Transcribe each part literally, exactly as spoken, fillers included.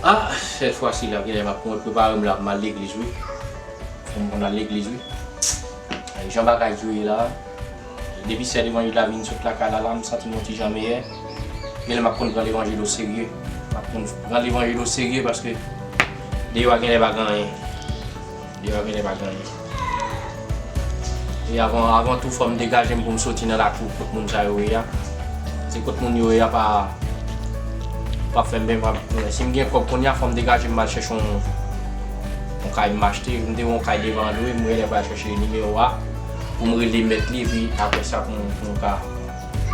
Ah, sèt fwa si la, genlè m ap prepare m la pou m al legliz, wi. Fò m konn al legliz, wi. Jan bagay yo ye la, depi sè levanjil la vin sot lakay la, la, m santi m yon ti jan meyè. Genlè m ap konn pran levanjil oserye. M ap konn pran levanjil oserye paske deyò a genlè pa gen anyen. Deyò a genlè pa gen anyen. E avan, avan tou, fò m degaje m pou m soti nan lakou kot moun sa yo ye a. Se kot moun yo ye a pa, pa fè m byen, pa, si m gen kòb kounye a, fò m degaje m al chèche yon, yon kay m achte. M te wè yon kay devan an lwe, m genlè pral chèche nimewo a pou m rele mèt li, epi apre sa pou m, pou m ka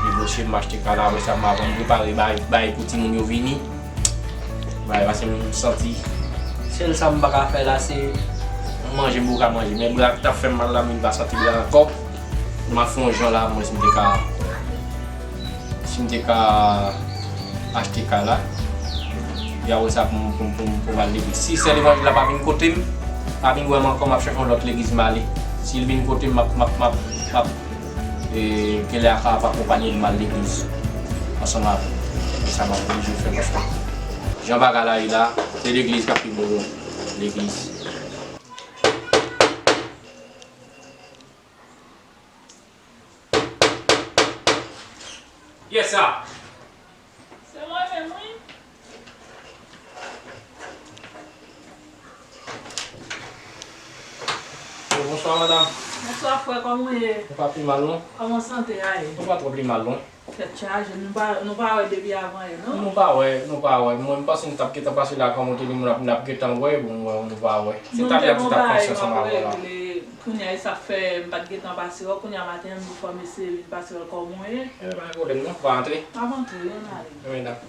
negosye, m achte kay la, apre sa m ap prepare bagay, bagay pou timoun yo vini. Bagay, paske m santi sèl sa m pa ka fè la, se manje m poko ka manje. Men bra k t ap fè m mal la, m vin pa santi bra ankò. M ap fè yon jan la, mwen, si m te ka, si m te ka achte kay la. Epi apre sa, pou m, pou m, pou m, pou m al legliz. Si sè levanjil la pa vin kote m, pa vin wè m ankò, m ap chèche yon lòt legliz m ale. Si l vin kote m, m ap, m ap, m ap, m ap, e, genlè a ka ap akonpaye m al legliz ansanm avè l. E sa m ap oblije fè paske jan bagay la ye la, se legliz k ap pi bon, legliz. Yes, sir. Se mwen menm, wi. Bonswa, madanm. Bonswa, frè, kòman w ye? Nou pa pi mal, non. Kòman sante a ye? Nou pa twò pi mal, non. Tèt chaje, nou pa, nou pa wè depi avan yè, non? Nou pa wè, nou pa wè. Mwen, m panse n t ap gentan pase la, kòm ou te di m, n ap, n ap gentan wè, bon, mwen, nou pa wè. Se talè a m te t ap panse ansanm avè w la. Kounye a, e sa k fè m pa t gentan pase wè w. Kounye a maten an, m di fò m eseye vin pase wè l kòman w ye. Ebyen, pa gen pwoblèm, non. Ou pa antre? M ap antre, wi, ann ale. Ebyen, dakò.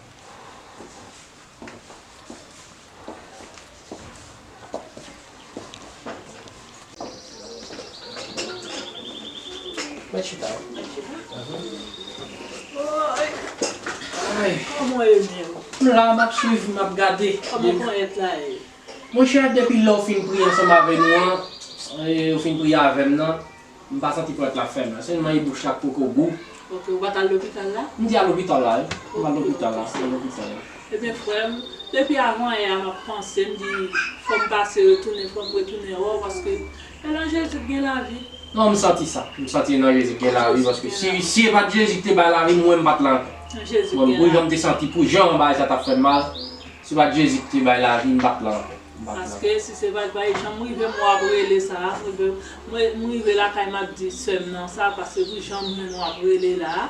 Mèt chita. Ay. Kòman w ye menm? M la, m ap swiv, m ap gade. Kòman ponyèt la ye? Monchè, depi lè w fin priye ansanm avè nou an, e, ou fin priye avè m nan, m pa santi ponyèt la fè m la. Sèlman e bouch la k poko gou. Ok, ou pa t al lopital la? M te al lopital la, wi. M al lopital la, m al lopital la. Ebyen, frè m, depi avan yè a m ap panse, m di, fò m pase retounen, fò m retounen wè w, paske e nan Jezi k gen lavi. Non, m santi sa. M santi e nan Jezi k gen lavi, paske si, si e pa t Jezi k te bay lavi m, mwen, m pa t la ankò. Nan Jezi k gen lavi. Bon, pou jan m te santi, pou jan bagay sa t ap fè m mal, si pa t Jezi ki te bay lavi, m pa t la ankò. M pa t la. Paske si se pa t bay, jan m rive m wè w ap rele sa, m rive, mwen, m rive lakay m ap di sè m nan sa, paske pou jan m jwenn w ap rele la,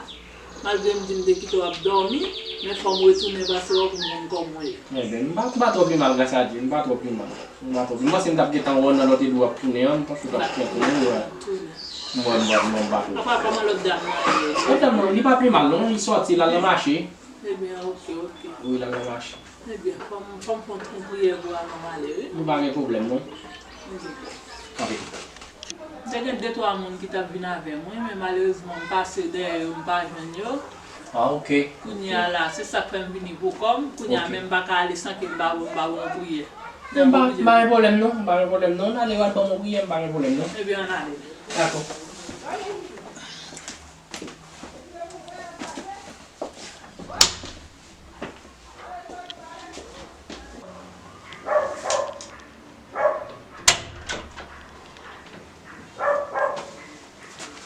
malgre m di m te kite w ap dòmi, men fò m retounen pase wè w pou m konn kòman w ye. Ebyen, m pa, m pa twò pi mal, gras a Dye, m pa twò pi mal. M pa twò pi mal. M panse m t ap gentan wè w nan lòt ede w ap tounen an, m panse w t ap fè tounen, wè. Tounen. Mwen, mwen, mwen, m pa twò. Apa, kòman lòt dam nan ye? Lòt dam nan, li pa pi mal, non, li sòti, l al nan mache. Ebyen, ok, ok. Wi, l al nan mache. Ebyen, fò m, fò m fè yon priyè pou w avan m ale, wi. Nou pa gen pwoblèm, non. Ebyen. Kanpe. M te gen de twa moun ki t ap vin avè m, wi, men malerezman, m pase dèyè yo, m pa jwenn yo. Ah, ok. Kounye a la, se sa k fè m vini pou kò m. Kounye a, ok, men m pa ka ale san ke m pa, m pa ba w yon priyè. M pa, m pa gen pwoblèm, non. M pa gen pwoblèm, non. Ann ale, w al ban m yon priyè, m pa gen pwoblèm, non. Ebyen, ann ale. Dakò.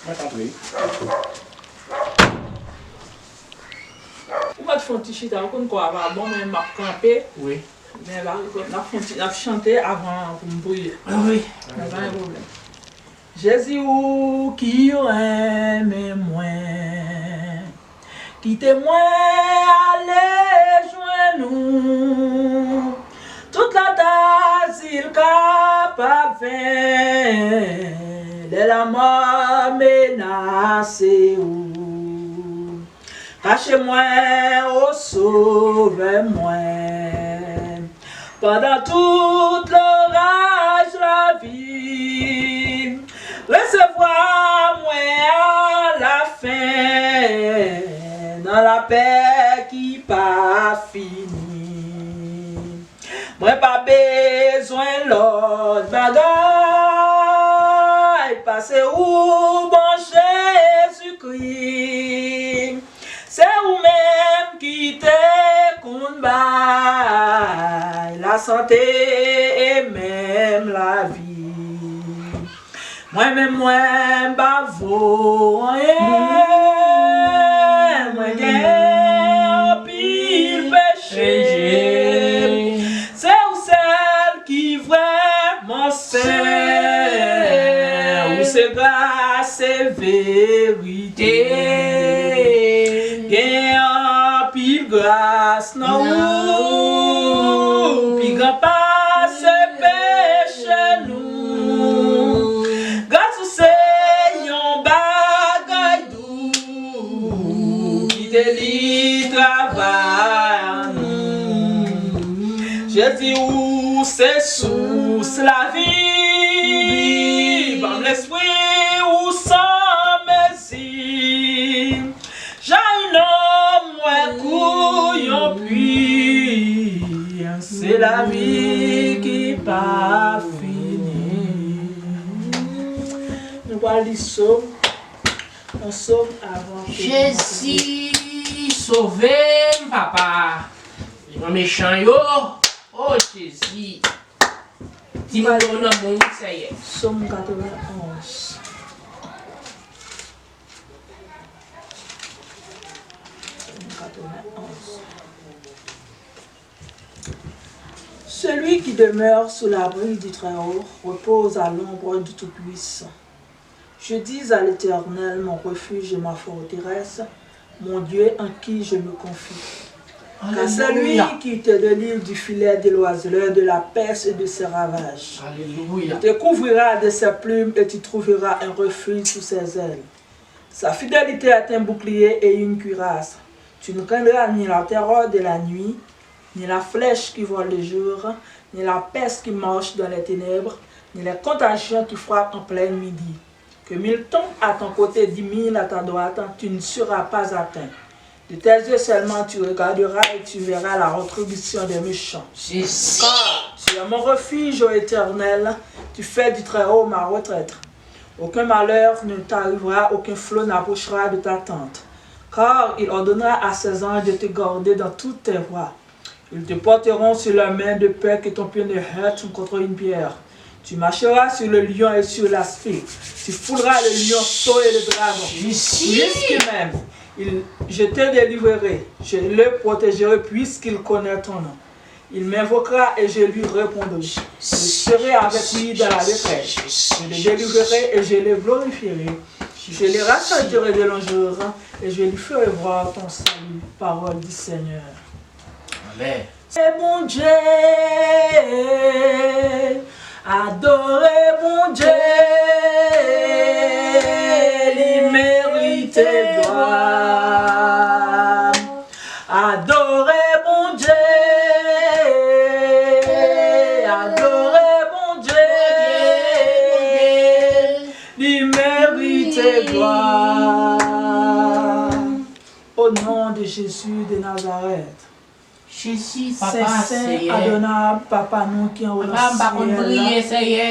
Mwen t antre. Ou mèt fè yon ti chita, ou konn kò a pa bon, men m ap kanpe. Wi. Men la, n ap fè yon ti, n ap chante avan pou m priye. Wi. Men pa gen pwoblèm. Jezi, ou ki renmen mwen, kite mwen ale jwenn ou. Tout lòt azil kapab ven lè lanmò menase ou. Kache mwen, o Sovè mwen, pandan tout loraj lavi m. Resevwa mwen alafen nan lapè ki pa fini. Mwen pa bezwen lòt bagay pase ou, bon Jezikri. Se ou menm ki te konn bay Sante e menm lavi. Mwen menm, mwen pa vo anyen. Mwen gen anpil peche. Se ou sèl ki vrèman sen. Ou se gras, se verite. Gen anpil gras nan ou, pi gran pase peche nou. Gras ou se yon bagay dou, kite li travay an nou. Jezi, ou se sous lavi. Ban m lespri ou san mezi. Jan yon nonm wè kou yon pwi, se lavi ki pa fini. Nou pral li Sòm, yon Sòm avan ke nou Jezi, sove m, papa. Devan mechan yo. O Jezi. Di m non nan moun, Seyè. Sòm katrevenn onz. Celui qui demeure sous l'abri du Très-Haut repose à l'ombre du Tout-Puissant. Je dis à l'Éternel, mon refuge et ma forteresse, mon Dieu en qui je me confie. Car c'est lui qui te délivre du filet de l'oiseleur, de la peste et de ses ravages. Il te couvrira de ses plumes et tu trouveras un refuge sous ses ailes. Sa fidélité est un bouclier et une cuirasse. Tu ne craindras ni la terreur de la nuit, ni la flèche qui vole de jour, ni la peste qui marche dans les ténèbres, ni les contagions qui frappent en plein midi. Que mille tombent à ton côté, dix mille à ta droite, tu ne seras pas atteint. De tes yeux seulement tu regarderas et tu verras la rétribution des méchants. Car tu es mon refuge, ô Éternel, tu fais du Très-Haut ma retraite. Aucun malheur ne t'arrivera, aucun fléau n'approchera de ta tente. Car il ordonnera à ses anges de te garder dans toutes tes voies. Ils te porteront sur leurs mains de peur que ton pied ne heurte contre une pierre. Tu marcheras sur le lion et sur l'aspic. Tu fouleras le lionceau et le dragon. Puisque même il, je te délivrerai, je le protégerai puisqu'il connaît ton nom. Il m'invoquera et je lui répondrai. Je serai avec lui dans la détresse. Je le délivrerai et je le glorifierai. Je le rassasierai de longs jours et je lui ferai voir ton salut. Parole du Seigneur. Amen. Se Bondye, adore Bondye, li merite glwa. Adore Bondye, adore Bondye, li merite glwa. Au nom de Jésus de Nazareth. Jezi, papa, Seyè. Adonab, papa nou ki anwo nan syèl la. Papa, m pa konn priye, Seyè.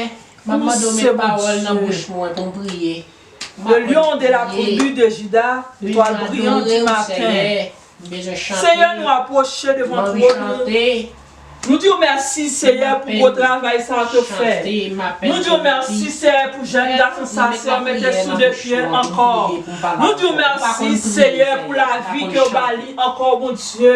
M ap mande w met pawòl nan bouch mwen pou m priye. Le lion de la tribu de Juda, l'étoile brillante du matin. Seyè, nou apwoche devan twòn ou. Nou di w mèsi, Seyè, pou gwo travay sa ke w fè. Nou di w mèsi, Seyè, pou jèn gason sa, Seyè, w mete sou de pye l ankò. Nou di w mèsi, Seyè, pou lavi ke w ba li ankò, Bondye.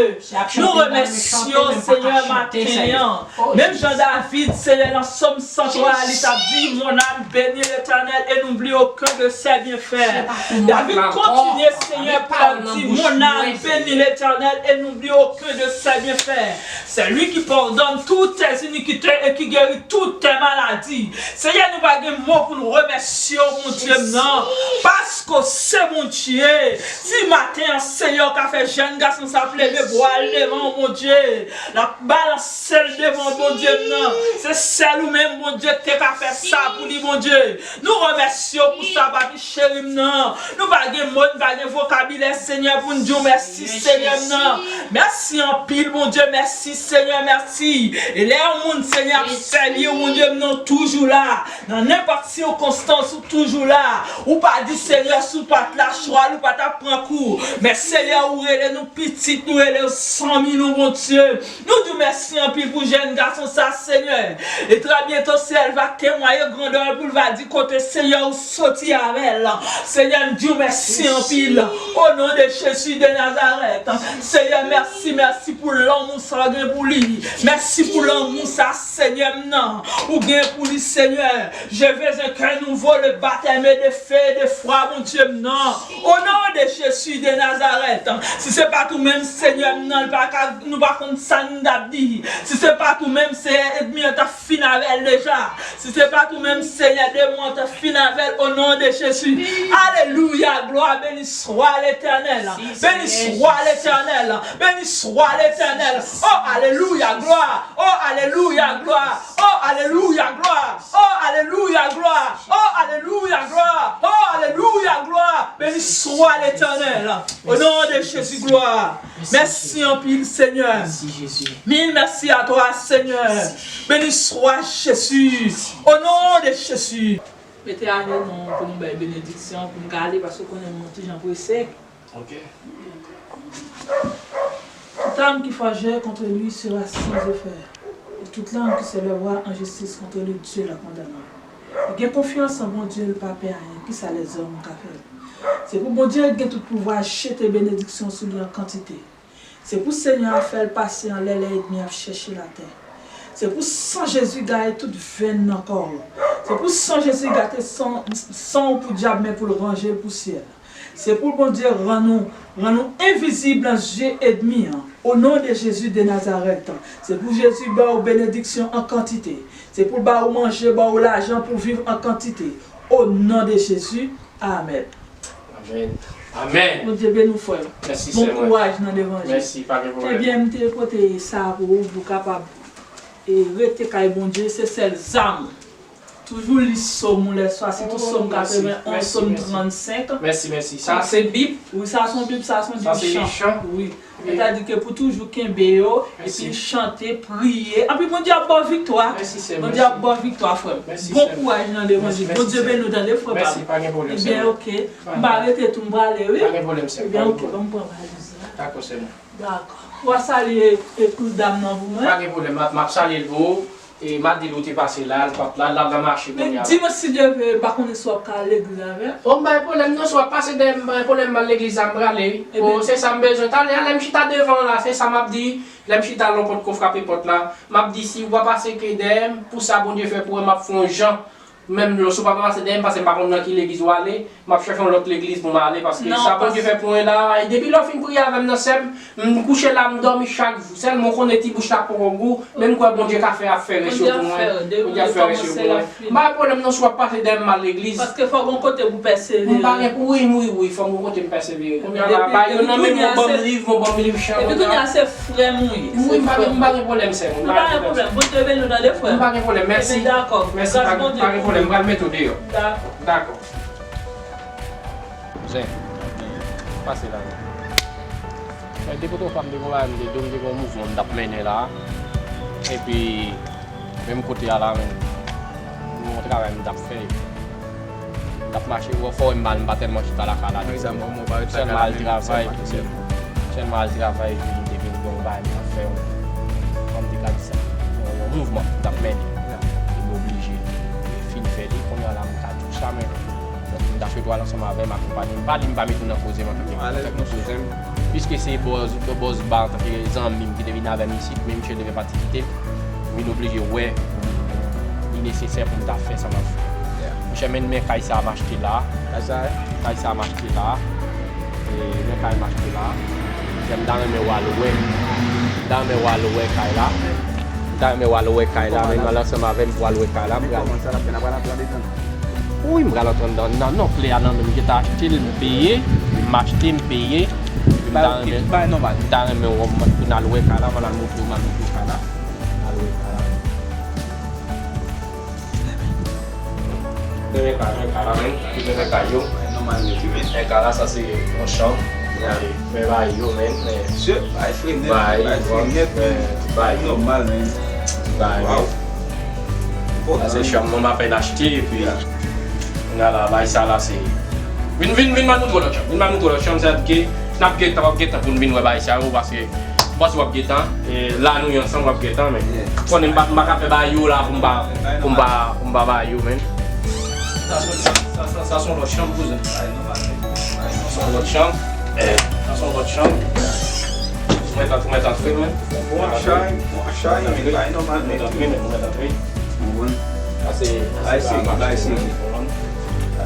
Nou remèsye w, Senyè, maten an. Menm jan David, Senyè, nan Sòm san twa, li t ap di, mon âme bénit l'Éternel et n'oublie aucun de ses bienfaits. David kontinye, Senyè, pou l ap di, mon âme bénit l'Éternel et n'oublie aucun de ses bienfaits. C'est lui qui pardonne toutes tes iniquités et qui guérit toutes tes maladies. Senyè, nou pa gen mo pou nou remèsye w, Bondye m nan, paske w se Bondye. Si maten an, Senyè, w ka fè jèn gason sa ap leve bra l devan w, Bondye, l ap balanse l devan w, Bondye m nan, se sèl ou menm, Bondye, ki te ka fè sa pou li, Bondye. Nou remèsye w pou sa, papi cheri m nan. Nou pa gen mo, nou pa gen vokabilè, Senyè, pou n di w mèsi, Senyè m nan. Mèsi anpil, Bondye, mèsi, Senyè, mèsi. Mèsi. E lè yon moun, Senyè, ap sèvi w, Bondye m nan, ou toujou la. Nan nenpòt sikonstans, ou toujou la. Ou pa di, Senyè, si w pa t la, chwal ou pa t ap pran kou. Men, Senyè, ou rele nou pitit, nou rele w zanmi nou, Bondye. Nou di w mèsi anpil pou jèn gason sa, Senyè. E trè byento, Senyè, l va temwaye grandè l pou l va di kote, Senyè, ou soti avè l. Senyè, m di w mèsi anpil. O non de Jezi de Nazarèt. Senyè, mèsi, mèsi pou lanmou sa w gen pou li. Mèsi pou lanmou sa, Senyè m nan, ou gen pou li, Senyè. Je veux un cœur nouveau, le baptême de feu et de foi, Bondye m nan. O non de Jezi de Nazarèt. Si se pa t ou menm, Senyè m nan, l pa ka, nou pa konn sa n t ap di. Si se pa t ou menm, Senyè, ènmi an t ap fin avè l deja. Si se pa t ou menm, Senyè, demon an t ap fin avè l, o non de Jezi. Alelouya, glwa, beni swa Letènèl. Beni swa Letènèl. Beni swa Letènèl. O alelouya, glwa. O alelouya, glwa. O alelouya, glwa. O alelouya, glwa. O alelouya, glwa. O alelouya, glwa. Beni swa Letènèl. O non de Jezi, glwa. Mèsi anpil, Senyè. Mil mèsi a twa, Senyè. Beni swa Jezi. O non de Jezi. Mete ajenou pou nou bay benediksyon, pou nou ka ale, paske w konnen nou ti jan prese. Ok. Toute arme qui forgée contre lui sera sans effet, et toute langue qui s'élèvera en justice contre lui, Dieu la condamnera. Li gen konfyans an Bondye, li pa pè ayen. Kisa lèzòm ka fè l? Se pou Bondye ki gen tout pouvwa jete benediksyon sou li an kantite. Se pou Senyè a fè l pase anlè lè ènmi ap chèche l atè. Se pou san Jezi gaye tout venn nan kò w. Se pou san Jezi gate san, san w pou dyab men pou l ranje l pou syèl. Se pou Bondye rann ou, rann ou envizib nan zye ènmi an. O non de Jezi de Nazarèt. Se pou Jezi ba w benediksyon an kantite. Se pou l ba w manje, ba w lajan pou w viv an kantite. O non de Jezi. Amèn. Amèn. Amèn. Bondye beni w, frè m. Mèsi, sè mwen. Bon kouraj nan levanjil. Mèsi, pa gen pwoblèm. Ebyen, m te pote sa pou ou, pou w kapab, e, rete kay Bondye, se sèl zam. Toujou li sòm ou lè swa, sitou sòm katrevenn onz, sòm trannsenk. Mèsi, mèsi. Sa se Bib? Wi, sa se yon Bib, sa se yon Bib chan. Wi. Sètadi ke pou toujou kenbe yo, epi chante, priye. Anpi Bondye ap ba w viktwa. Bondye ap ba w viktwa, frè m. Bon kouraj nan levanjil. Bondye beni w, tande, frè pa m. Ebyen, ok. M pa rete tou, m prale, wi. Pa gen pwoblèm, sè m. Ebyen, ok, ban m pran valiz la. Dakò, sè mwen. Dakò. W a salye, e, dam nan pou mwen? Pa gen pwoblèm, m ap, m ap salye l pou ou. E m a di l ou te pase la, l pa t la, l ap nan mache kounye a la. Men dimanch, si Dye vle, m pa konnen si w ap ka al legliz avè m. O, m pa gen pwoblèm non, si w ap pase dèyè m, m pa gen pwoblèm, m al legliz la, m prale, wi. O, se sa m bezwen. Talè a, lè m chita devan an la, se sa m ap di. Lè m chita la, yon pòt ko frape pòt la, m ap di, si w pa pase ke dèyè m, pou sa Bondye fè pou mwen, m ap fè yon jan. Menm lè si w pa pase dèyè m, paske m pa konn nan ki legliz w ale, m ap chèche yon lòt legliz pou m ale, paske sa Bondye fè pou mwen la, e depi lè w fin priye avè m nan, sè m, m kouche la, m dòmi chak jou. Sèlman w konnen ti bouch la poko gou, men m kwè Bondye ka fè afè rès yo pou mwen. Bondye ap fè rès yo pou mwen. M pa gen pwoblèm non, si w ap pase dèyè m, m al legliz. Paske fò gon kote pou pèsevere. M pa gen, wi, wi, wi, fò m gon kote m pèsevere. Kounye a la, ba yo nan men m, yo ban m liv, yo ban m liv chan. Epi kounye a se frè m ou ye. Wi, m pa gen, m pa gen pwoblèm, sè m. M pa gen pwoblèm. Bondye beni w, tande, frè m. M pa gen pwoblèm, mèsi. Ebyen, dakò. Mèsi, pa gen pwoblèm. M pral mete w deyò. Dakò. Dakò. Kouzen, pase la, men. Mwen te pote yon fwa m te gon bagay m te di w, m te gon mouvman m t ap mennen la. Epi, menm kote a la, men, yon travay m t ap fè. M t ap mache, ou fò wè m pa, m pa tèlman chita lakay la. Sèlman al travay, epi, sèlman al travay, epi m te vin gen yon bagay m t ap fè, yon, kòm m te ka di sa, yon, yon mouvman m t ap mennen. Epi m oblije fin fè li, kounye a la, m ka di w sa, men Bon, m ta swete w al ansanm avè m, akonpanye m. Pa li, m pa met ou nan koze m antanke, antanke kouzen m. Piske se bòz, bòz ba antanke zanmi m ki te vin avè m isit, men misye te gen pati kite m. M vin oblije wè li nesesè pou m ta fè sa m ap fè. Monchè, men, men kay sa a m achte la. Kay sa a? Kay sa a m achte la. E, men kay m achte la. Monchè, m ta renmen w al wè. M ta renmen w al wè kay la. M ta renmen w al wè kay la, men w al ansanm avè m pou w al wè kay la. M pral. Kòman sa l ap fè? N ap pral antre andedan? Wi, m pral antre anndan. Non, non, kle a nan men m. M gentan achte l, m peye. M achte, m peye. Epi m ta renmen, m ta renmen w, pou n al wè kay la, m al montre w, m al montre w kay la. Al wè kay la. Premye kay, premye kay la, men. Premye kay yo. Nòmal, men. Premye kay la, sa se yon chanm. Gade, men bagay yo, men, men. Mesye, bagay fre nèt, bagay fre nèt, men. Bagay yo. Nòmal, men. Bagay yo. Waw. Sa se chanm mwen m apèn achte, epi kounye a la, bagay sa la, se. Vin, vin, vin, m al montre w lòt chanm. Vin, m al montre w lòt chanm, sètadi ke n ap gen tan, w ap gen tan pou n vin wè bagay sa yo, paske m panse w ap gen tan, e la nou ye ansanm, w ap gen tan, men. Konnen m pa, m pa ka fè bagay yo la pou m pa, pou m pa, pou m pa bagay yo, men. Sa se, sa, sa, sa se yon lòt chanm, kouzen. Sa se yon lòt chanm. Sa se yon lòt chanm. Ou mèt antre, ou mèt antre, men. Bon achay, bon achay, men bay nòmal, men. Ou mèt antre, men, ou mèt antre. Ou konprann? Sa se, sa se bagay serye, men. Sa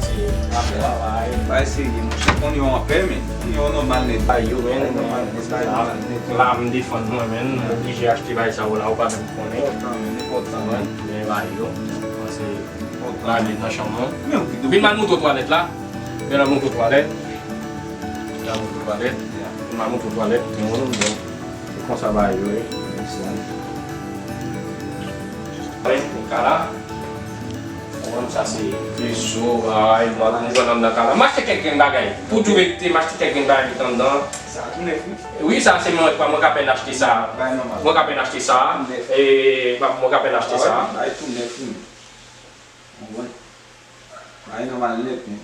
se bagay serye, monchè. Konn yo anpè, men. Konn yo nòmal nèt. Bay yo, men. Nòmal nèt, bay nòmal nèt. La, m defann mwen, men. M oblije achte bagay sa yo la, ou pa menm konnen. Enpòtan, men, enpòtan, men. Men bay yo. Sa se Gade nan chanm nan. Vin m al montre w twalèt la. Vin m al montre w twalèt. Vin m al montre w twalèt. Vin m al montre w twalèt. Bon, bon. Se konsa bagay yo ye. Wi, kala. Bon, sa se veso, bagay, m al pran nan kala. M achte kèk grenn bagay. Pou di verite, m achte kèk grenn bagay ki t anndan. Sa tou nèf, wi. Wi, sa se mwen, mwen k apèn achte sa. Mwen k apèn achte sa. E, mwen k apèn achte sa. Bagay tou nèf, wi. Mwen. Bagay nòmal nèt, men.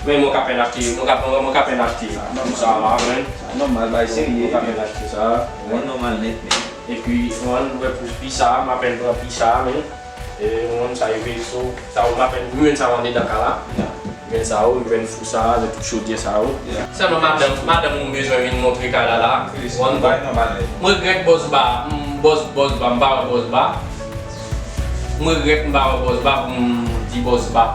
Men mwen ka pèn achte, mwen ka, mwen ka pèn achte. Sa nòmal. Sa la, men. Sa nòmal, bagay serye. Mwen ka pèn achte sa. Bagay nòmal nèt, men. Epi, mwen, mwen pou pi sa, m apèn pran pi sa, men. E, mwen, sa e veso. Sa, mwen apèn, mwen sa andedan kay la. Men sa yo, mwen fou sa, de tout chodyè sa yo. Sèlman madanm, madanm ou bezwen vin montre kay la la. Mwen, mwen regrèt bòs ba, m, bòs, bòs ba, m pa wè bòs ba. Mwen regrèt m pa wè bòs ba pou m di bòs ba.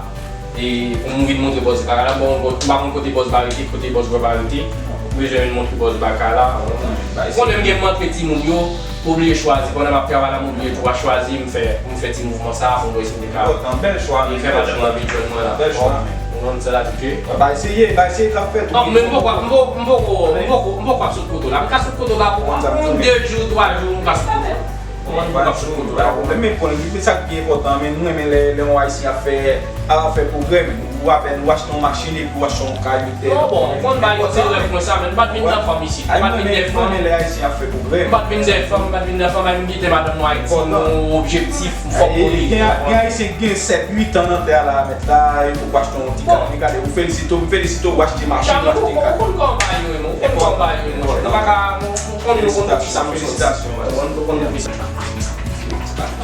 E pou m vin montre bòs ba la, bon, m pa konn kote bòs ba rete, kote bòs ba rete. Ou bezwen vin montre bòs ba kay la. Ou konnen m gen m antre timoun yo, m oblije chwazi. Pandan m ap travay la, m oblije tou chwazi, m fè, m fè ti mouvman sa pou m wè si m te ka. Enpòtan, bèl chwa, men, fè madanm nan vin jwenn mwen la. Bèl chwa, men. Ou konn sa la di ke. Ba eseye, ba eseye k ap fèt. Non, men m poko, m poko, m poko, m poko, m poko ap sot kote w la. M ka sot kote w la pou yon de jou, twa jou, m ka sot kote w la. Mwen, mwen pa sou kote w la. Men, men, men sa k pi enpòtan, men, nou renmen lè, lè yon Ayisyen ap fè, ap fè pwogrè, men. Ou apèn, ou achte yon machin, epi ou achte yon kay, yon tèl. Non, bon, ou konn bagay yo, se rèv mwen sa, men, m pa t vin nan fanm isit. M pa t vin nan fanm. Mwen renmen lè Ayisyen ap fè pwogrè. M pa t vin nan fanm, m pa t vin nan fanm, m kite madanm mwen avèk ti nou objektif, m fòk pou li. Gen, gen Ayisyen ki gen sèt, uit an nan tè a la, mèt la, epi ou achte yon ti kay, men gade, ou felisite w, m felisite w, ou achte machin, ou achte kay. Ou konn kòman bagay yo ye, men, ou konn kòman bagay yo ye, men. Nou pa ka, nou, nou konn nou konn pou kisa nou sòti. Felisitasyon, felisitasyon. Nou konn pou kisa.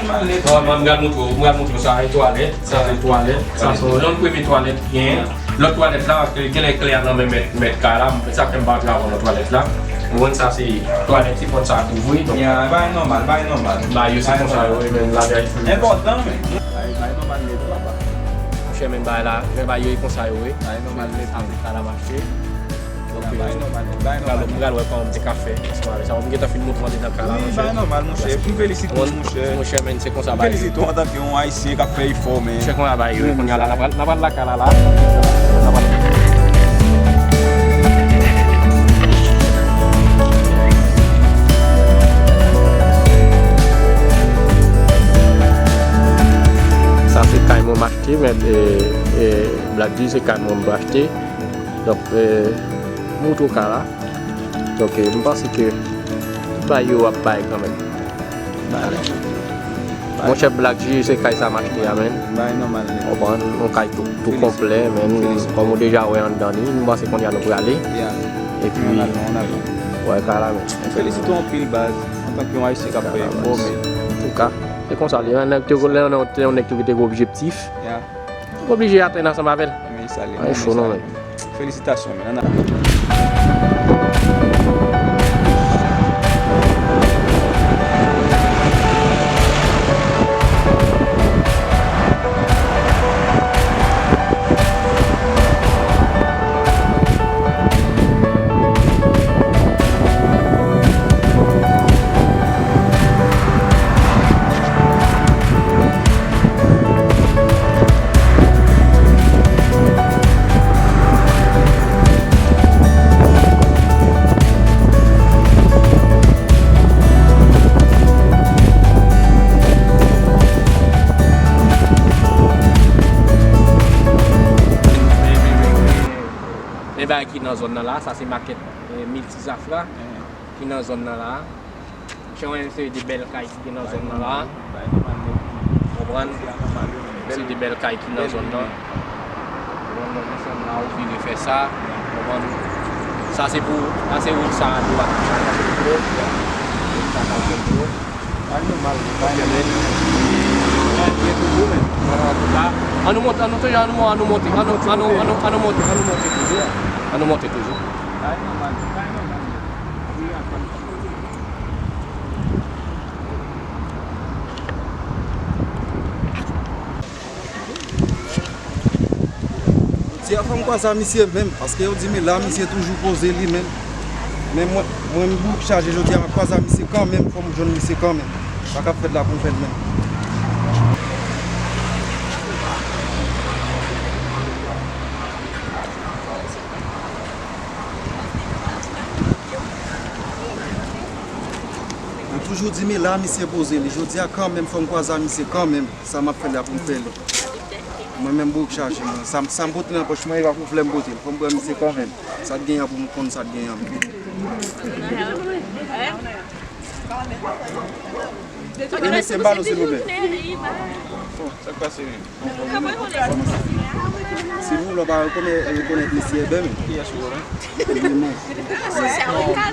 Bon, mwen, m pral montre w, m pral montre w sa, e twalèt, sa se twalèt, sa se yon lòt premye twalèt ki genyen. Lòt twalèt la, paske genlè klè a nan men mèt, mèt kay la, sa fè m pa antre avè w nan twalèt la. Ou konn sa se twalèt, se pòt sa a k ouvri, donk. Ya, bagay nòmal, bagay nòmal. Bagay yo se konsa yo ye, men, la verite. Enpòtan, men. Bagay, bagay nòmal nèt, papa. Monchè, men bagay la, men bagay yo e konsa yo ye. Bagay nòmal nèt. Apre kay la mache. Donk, m pral, m pral wè kòman m te ka fè ansanm avè sa. M gentan fin montre w andedan kay la, monchè. Wi, bagay nòmal, monchè. M felisite w, monchè. Monchè, men, se konsa bagay yo. M felisite w antanke yon Ayisyen k ap fè efò, men. Monchè, konsa bagay yo ye. Kounye a la, n a pral, n a pral lakay la, la. N a pral. Sa se kay mwen m achte, men, e, e, Black G se kay mwen m achte. Donk, e, m montre w kay la. Donk, e, m panse ke bay yo ap bay kanmenm. Monchè Black G, se kay sa m achte a, men. Bay nòmal, men. Konprann, yon kay tou, tou konplè, men. Kòm ou deja wè anndan li, m panse kounye a nou prale. Epi, wè kay la, men. M felisite w anpil, baz, antanke yon Ayisyen k ap fè efò, men. Antouka, se konsa li ye. Yon nèg te, yon nèg te gen objektif. Ou oblije atann ansanm avè l. Men sa li, men cho non, men. Felisitasyon, men. Men bagay ki nan zòn nan la, sa se makèt. Miltizafra ki nan zòn nan la. Jan yon seri de bèl kay ki nan zòn nan la. Konprann? Se de bèl kay ki nan zòn nan. Konprann? Donk, nou fè la, ou vire fè sa. Konprann? Sa se pou, sa se wout sa a dwat. Sa se pou dlo. Sa se pou dlo. An nou monte, an nou toujou, an nou, an nou monte, an nou, an nou, an nou monte, an nou monte toujou. An nou monte toujou. Jodi a fò m kwaze a misye menm, paske yo di m la misye toujou poze li menm. Men mwen, mwen m bouk chaje jodi a, m ap kwaze a misye kanmenm, fò m jwenn misye kanmenm. Sa k ap fèt la pou m fè l menm. Mwen toujou di m la misye poze li. Jodi a kanmenm, fò m kwaze a misye kanmenm. Sa m ap fè la pou m fè li. Mwen menm bouk chaje mwen. Sa, sa m pote nan pòch mwen, e pa pou flè m pote l. Fò m pran misye kanmenm. Sa k genyen pou m konn sa k genyen. E mesye, m ba nou silvouplè. Bon, sa k pase menm? Silvouplè, pa rekonèt, rekonèt mesye Eben. Kiyès ou konnen? Eben. Non,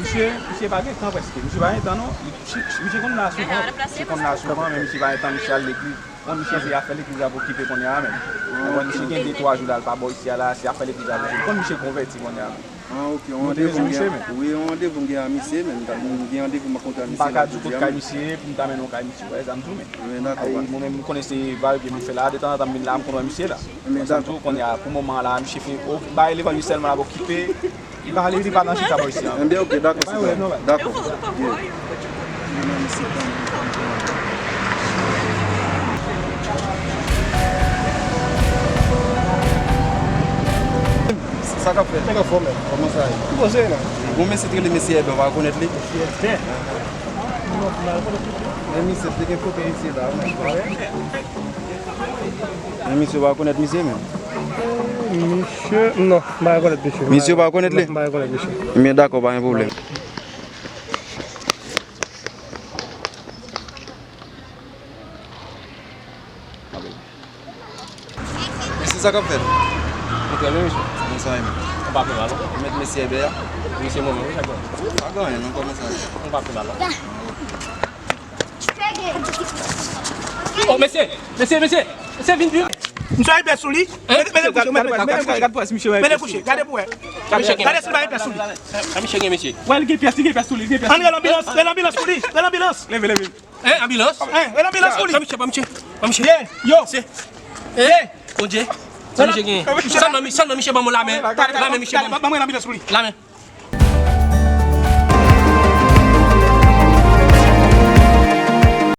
misye, misye pa gen tan prèske. Misye pa gen tan non. Misye, misye konn la souvan. Misye konn la souvan, men misye pa gen tan, misye al legliz. Bon, misye se afè legliz ap okipe kounye a menm. Ou konprann, misye gen de twa jou la, l pa bò isi a la, se afè legliz ap okipe. Konn misye konvèti kounye a menm. Ah, ok, yon randevou m gen, wi, yon randevou m gen a misye, men m ta, m gen randevou m kontre a misye la jodi a. M pa ka di w kot kay misye ye pou m ta mennen w kay misye, w wè sa m di w, men. Mwen menm, m konnen se vayepye m fè la, detanzantan m vin la, m konn wè misye la. Sa m di w, kounye a, pou moman an la, misye fin, o, bay levanjil sèlman l ap okipe. Li pa, li, li pa nan chita bò isi a. Enben, ok, dakò, sitwayen. Dakò. Yeah. Sa k ap fèt? Nèg anfòm, men. Kòman sa ye? Ki koze la? Gon mesye ki rele mesye Eben, w pa rekonèt li? Mesye Eben? Men misye, te gen foto misye la, men. Men misye, w pa rekonèt misye, men? Misye, non, m pa rekonèt misye. Misye, w pa rekonèt li? Non, m pa rekonèt misye. Men dakò, pa gen pwoblèm. Mesye, sa k ap fèt? Mwen trè byen, mesye. Kòman sa ye menm? Ou pa pi mal, non? Ou mèt mesye Eben a? Wi, se mwen menm, wi, sa k gen? Pa gen anyen, non, kòman sa ye? Ou pa pi mal, non? Oh, mesye! Mesye, mesye! Mesye, vin, vin! Misye ay pè sou li. Hein? Mete, mete kouche, mete kouche, mete kouche, gade pou wè. Gade si l pa ay pè sou li. Sa misye gen, mesye? Wè, li gen pyès, li gen pyès sou li, li gen pyès. Ann rele anbilans, rele anbilans pou li, rele anbilans. Leve, leve. Hein, anbilans? Hein, rele anbilans pou li. Pran misye, pran misye, pran misye. Ye, yo. Se, eh, Bondye. Sa misye gen? Sa nan mi-, sa nan misye ban mwen lamen. Lamen misye ban mwen. Ban mwen anbilans pou li. Lamen.